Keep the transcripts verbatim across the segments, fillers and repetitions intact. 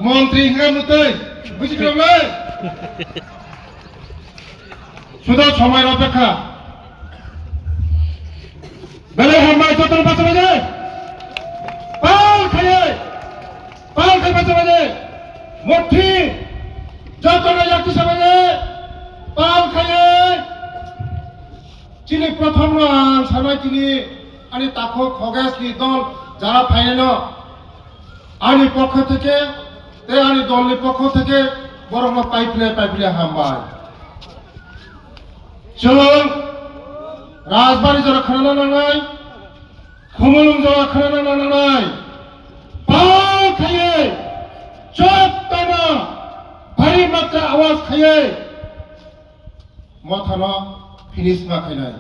Montri hingga mutui, buji khlai. Sudo somai rw pekha. Belai hambai jotono bacha baje. Pal khaiye. Pal khai bacha baje. Mothi jotono yakti sa baje. Pal khaiye. Chini prothom no ang sanai chini ani takhuk Khogesni dol jara phainai no. Ani pokho theke, tei ani dolni pokho theke borokno paiphle paiphle hambai. Chwng Rajbari jora khwnana nangnai, Khumulwng jora khwnana nangnai, pal khaiye, chottono bhari matra awaz khaiye, mothano finish ma khainai.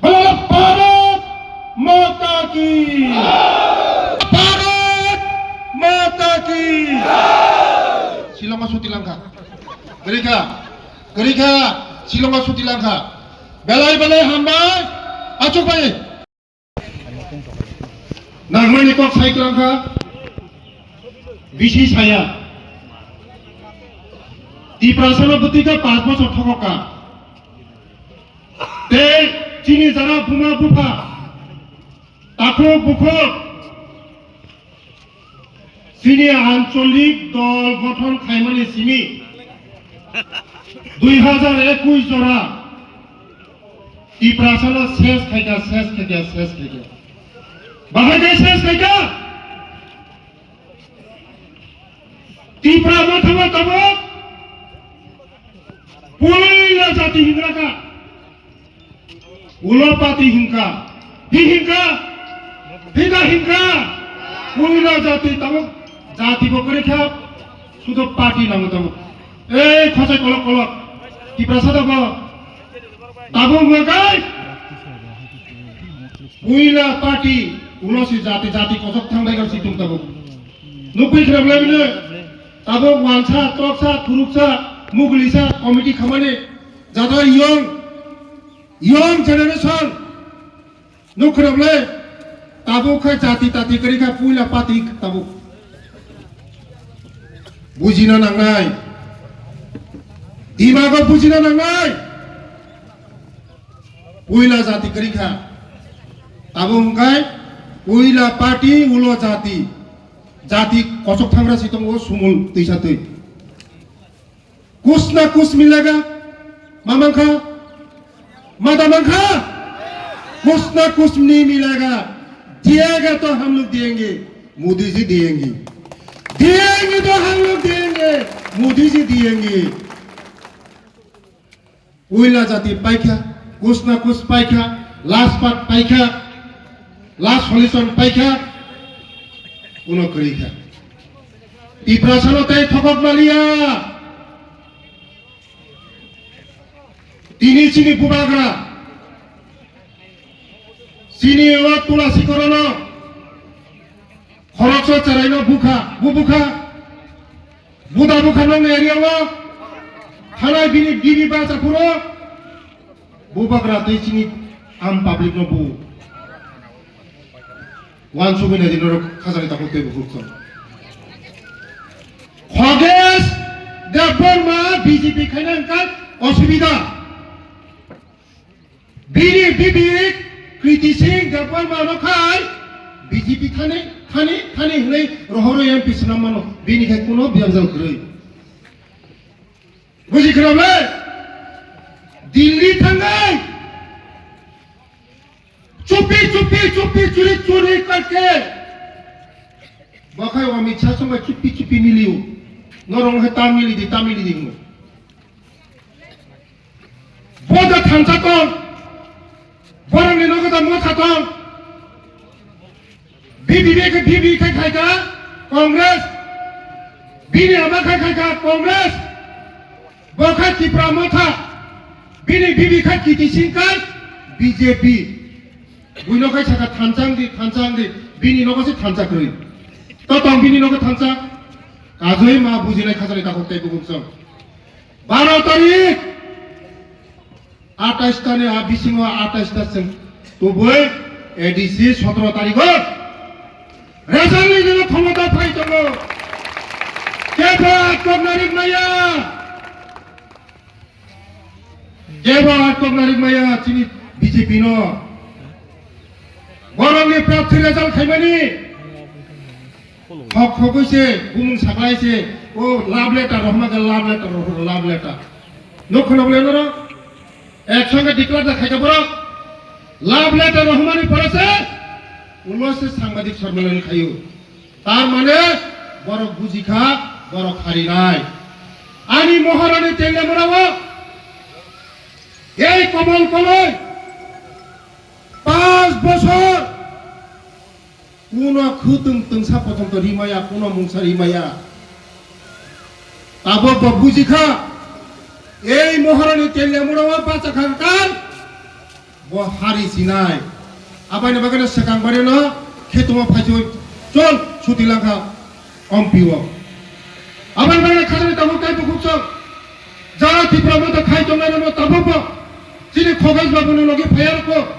Bala Bharat Mata Ki! Bharat Mata Ki! Shillong-o suti langkha. Kwrwikha, kwrwikha, Shillong-o suti langkha. Belai belai hambai, achuk bai. Nangmani kok sai kwlangkha, bisi saya. Tiprasano bwtwi khe panch bochor thokoka. Tei chini jara buma bupha, takhuk bukhuk, chini ancholik dol gothon khaimani simi dui hajar ekush jora Tiprasano ses khaikha, ses khaikha, ses khaikha. Bahai khe ses khaikha. Tipra Motha tabuk puila jati hingra kha. Ulo party hinkha. Hi hinkha? Hika hinkha. Puila jati tabuk jati bo kwrwi kha. Sudo party nango tabuk. Ei khosai kolok kolok. Tiprasa tabuk. Tabuk hwnkha khe puila party ulo si jati jati kosok thangbai kha si tung tabuk. Nukwi khna bwlai bini tabuk wansa, toksa, thuruksa, mugulisa, committee khamani jata young, young generation. Nukhrok le, tabuk khe jati tati kwrwi kha puila party tabuk. Bujina nangnai. Dimago bujina nangnai. Puila jati kwrwi kha. Tabuk hwnkhe puila party ulo jati. Jati kosok thangra si tongo sumul twisa twi. कुछ ना कुछ मिलेगा, ma mankha, ma da mankha, कुछ ना कुछ नहीं मिलेगा, दिएगा तो हम लोग दिएंगे, मोदी जी दिएंगे, दिएंगे तो हम लोग दिएंगे, मोदी जी दिएंगे। Puila jati paikha, कुछ ना कुछ paikha, last part paikha, last solution paikha, uno kwrwi kha. Tiprasano tei thokok maliya. Tini chini bubagra, chini o Tulasi Korono, khoroksa cheraino bukha, bu bukha, buda bukha nong area o, thanai bini bibi bacha phuro, bubagra tei chini am public no bu. Wansugwi naidi norok khajani takhuk tei bukhuk chwng. Khogesh Debbarma B J P khaina wngkha osubida. Bini bibik Kriti Singh Debbarma no khai B J P thani, thani, thani hwnwi rohoro M P swnam mano. Bini khai kuno biyamjal kwrwi. Buji khwrwng le? Delhi thangwi chupi, chupi, chupi, churi, churi karke. Bo khai Amit Shah songbai chupi, chupi miliu. Norok hai ta mili di, ta mili di hwnwi. Bo da thansa tong. Borokni nogo da motha tong. B B B khe B B khe khai kha Congress. Bini ama khe khai kha Congress. Bo khe Tipra Motha. Bini B B khe Kriti Singh khe B J P. Buino khe saka thansa wng di, thansa wng di. Bini nogo se thansa kwrwi. To tong bini nogo thansa. Kajoi ma bujinai khajani takhuk tei bukhuk chwng. Baro tarik. Atais ta ni a bisingo atais ta chwng tubui A D C sotro tarigo. Result ni jora khomota phai tongo. Kok narik maya. Kebo ar kok narik maya chini B J P no. Borokni prarthi result khaimani. Hok hogwi se, bumung saklai se, o love letter rohma khe love letter rohor, love letter. Nukho nukle noro, ek songe declare da khaika borok. Love letter rohmani pore se, ulo se sangbadik sormalen khayo. Tar mane, borok bujikha, borok harinai. Ani Maharani Teliamura o, ei komol koloi, panch bosor, Kuno khutwng twngsa potonto rimaya, kuno mungsa rimaya. Tabok bo bujikha, ei Maharani Teliamura o bachakha kar, bo hari sinai. Abani bagwi no swkang bari no khetungo phaichwi chol suti langkha ompi o. Abani bagwi no khajani tabuk tei bukhuk chol. Jara Tipra moto khai tongnai no tabuk bo. Chini Khogas babuni logi phayar ko.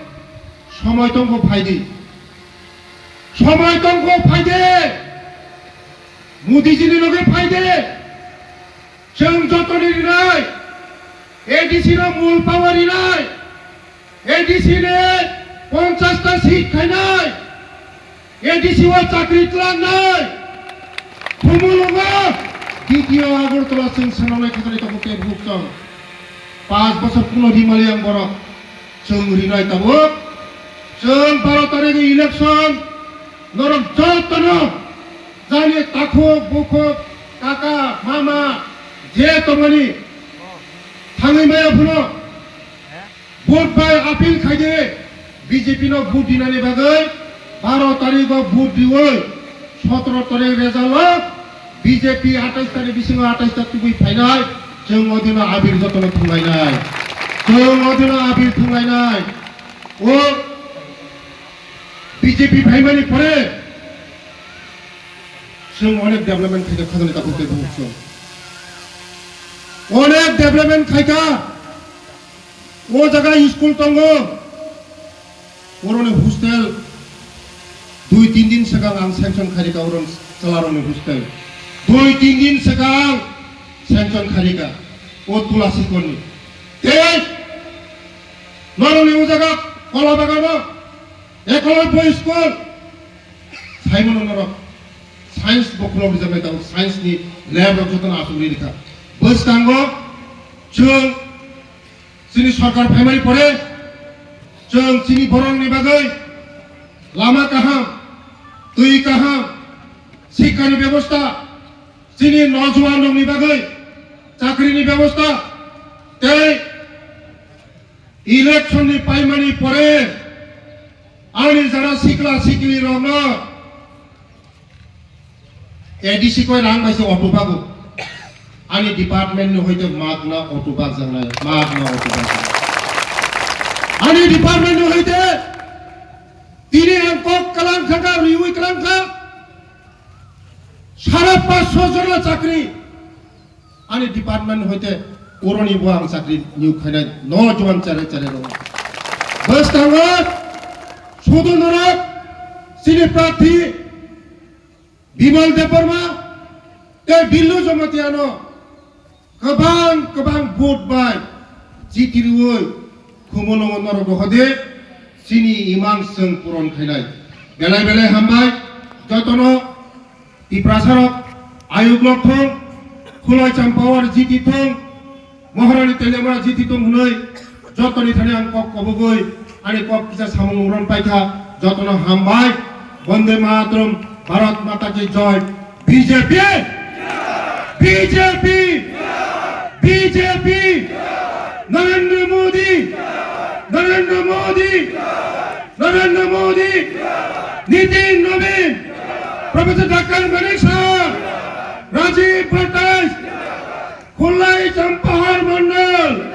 Somoi tongkho phaidi. Somoi tongkho phaide, Modiji ni loge phaide, chwng jotoni rinai, A D C no mul power rinai, A D C ni ponchash ta seat khainai, A D C o chakri tlangnai, Khumulwngo D T O Agartala chwng swnamnai khatani tongo tei buchong. Panch bosor kuno rimali ang borok. Chwng rinai tabuk. Chwng baro tarikh ni election norok jotono jani takhuk bukhuk kaka mama je tongmani thangwi maya phano vote bai appeal khaide B J P no vote dinani bagwi baro tarikh o vote diwi sotoro tarikh result o B J P atais tani bisingo atais ta tubui phainai, chwng odino abir jotono thunglainai. Chwng odino abir thunglainai. O B J P phaimani pore chwng onek development khaikha khajani tabuk tei buchung. Onek development khaikha. O jaga school tongo. Oroni hostel dui tin din swkang ang sanction khairika, oron chwlarokni hostel. Dui tin din swkang sanction khairika. O Tulasikorni. Tei norokni o jaga Kolabagano Ekolobya school. Saimano norok science bo khulok rijak nai tabuk, science ni lab rok jotono aswk ri rikha. Bwskango chwng Chini sorkar phaimani pore chwng chini borokni bagwi lama kaham, twi kaham, sikkani bebosta, chini nojuan rokni bagwi chakrini bebosta tei election ni paimani pore ani jara sikla sikli rokno A D C koi rang bai se auto bago. Ani department ni hoite magna auto bag jangnai, magna auto bag. Ani department ni hoite tini ang kok kalang kha ka, riwi kalang kha. Sara panchsho jona chakri. Ani department hoite koroni bo ang chakri niyogo khainai nojuan chare chare rok. Bwskango sudu norok chini prarthi Bimal Debbarma tei Billu Jamatiano kwbang kwbang vote bai jiti riwi Khumulwngo norok rohode chini imang chwng puron khainai. Belai belai hambai jotono. Tiprasarok ayuk lok thung, Khulai Champawar jiti thung, Maharani Teliamura jiti thung hwnwi jotoni thani ang kok kobogwi ani kok kisa samung ron paikha, jotono hambai. Bonde Mataram, Bharat Mata ki Joy, B J P, B J P, B J P, Narendra Modi, Narendra Modi. Narendra Modi, Nitin Nabin, Professor Doctor Manik Saha, Rajiv Bhattacharya, Khulai Champahar Mandal,